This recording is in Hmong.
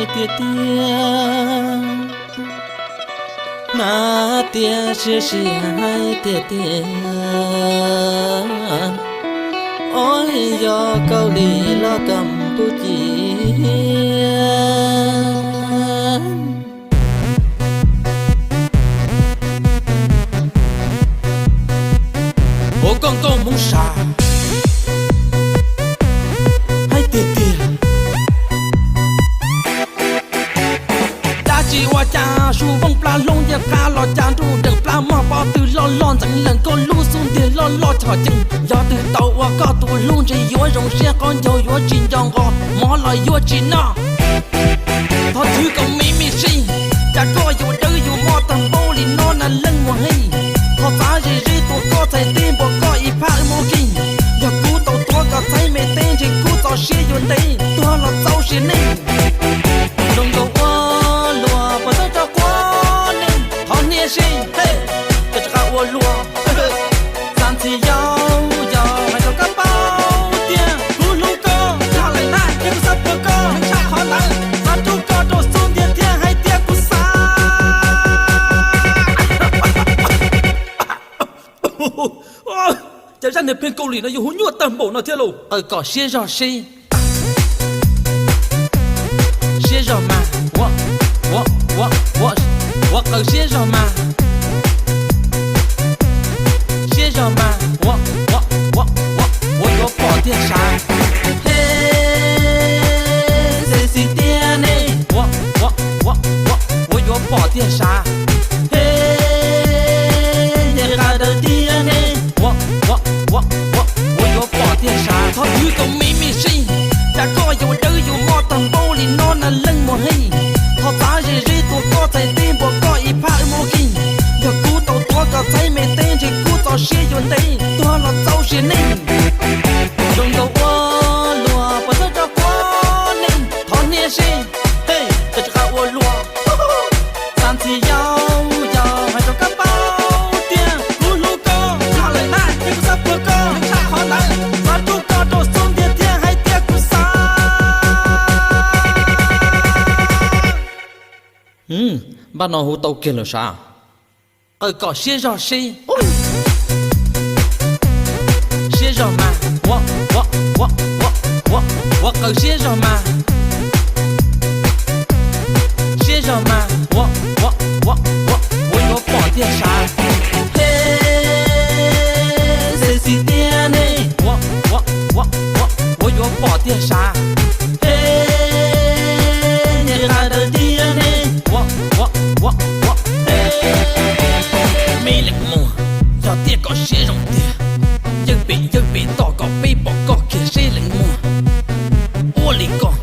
Tiag tiag, hnav tias siab siab hais tiag tiag, oj yog Kaus Lim los Kaus Pus Ci. Ua koj nkauj Hmoob Sam, hais tiag tiag. Dab tsi ua cas su vooj plab hlob ncaj qab los cas nruj nreem plab mog, pob tw loj loj ntxeev lees koj lub xub ntiag loj loj chom cees. Yog twg tau ua koj tus hlub ntshe yuav zoo siab, qaub ncaug yuav tsis nco nqos, mov los yuav tsis noj. Thov chwv kom me me sij, cas koj yuav dawb yuav moj tag npaum li no na leej muag heej. Thov txav ze zeb tua koj txhais teb npuab koj ib phab wb muab kig. Yog kuv tau tuav koj txhais me teb ntshe kuv txoj sia yuav ntev tuag los txaus sia neej. Zoo nkaus ua luaj puas txawj rau quav neeg, thov hnia sij, koj rov qab ua luaj. Xav ntxhi yau yog hais rau koj paub tiag, kuv hlub koj yog lawm na, yog kuv xav puag koj heev tshaj qhov ntawd, xav rub koj rau xub ntiag thiab hais tias kuv xav. Cas zaj niag phej Kaus Lim no yuav hu nyuaj tag npaum no thiab lauj. Qaws kom siab zog seb. Siab zog mas, ua, ua, ua, ua, ua qaws siab zog mas. Siab zog mas, ua, ua, ua, ua, ua yuav pom tiag sav. He, sexy tiag ne. Ua, ua, ua, ua, ua yuav pom tiag sav. He, nce qab dawb tiag ne. Ua, ua, ua, ua, ua yuav pom tiag sav. Thov chwv kom me me sij, cas koj yuav dawb yuav moj tag npaum li no na leej muag heej. Thov txav ze zeb tua koj txhais teb npuab koj ib phab wb muab kig. Yog kuv tau tuav koj txhais me teb ntshe kuv txoj sia yuav ntev tuag los txaus sia neej. Zoo nkaus ua luaj puas txawj rau quav neeg, thov hnia sij, koj rov qab ua luaj. Xav ntxhi yau yog hais rau koj paub tiag, kuv hlub koj yog lawm na, yog kuv xav puag koj heev tshaj qhov ntawd, xav rub koj rau xub ntiag thiab hais tias kuv xav. Npaj no hu tau kiag lawm sav. Qaws kom siab zog seb. Siab zog mas, ua, ua, ua, ua, ua, ua qaws siab zog mas. Siab zog mas, ua, ua, ua, ua, ua yuav pom tiag sav. He, sexy tiag ne. Ua, ua, ua, ua, ua yuav pom tiag sav. He, nce qab dawb tiag ne. Ua, ua, ua, ua, he, me leej muag, yog tias koj siab zoo tiag, yeej pem yeej pem tos kom peb pom koj kiag seb leej muag. Ua li koj,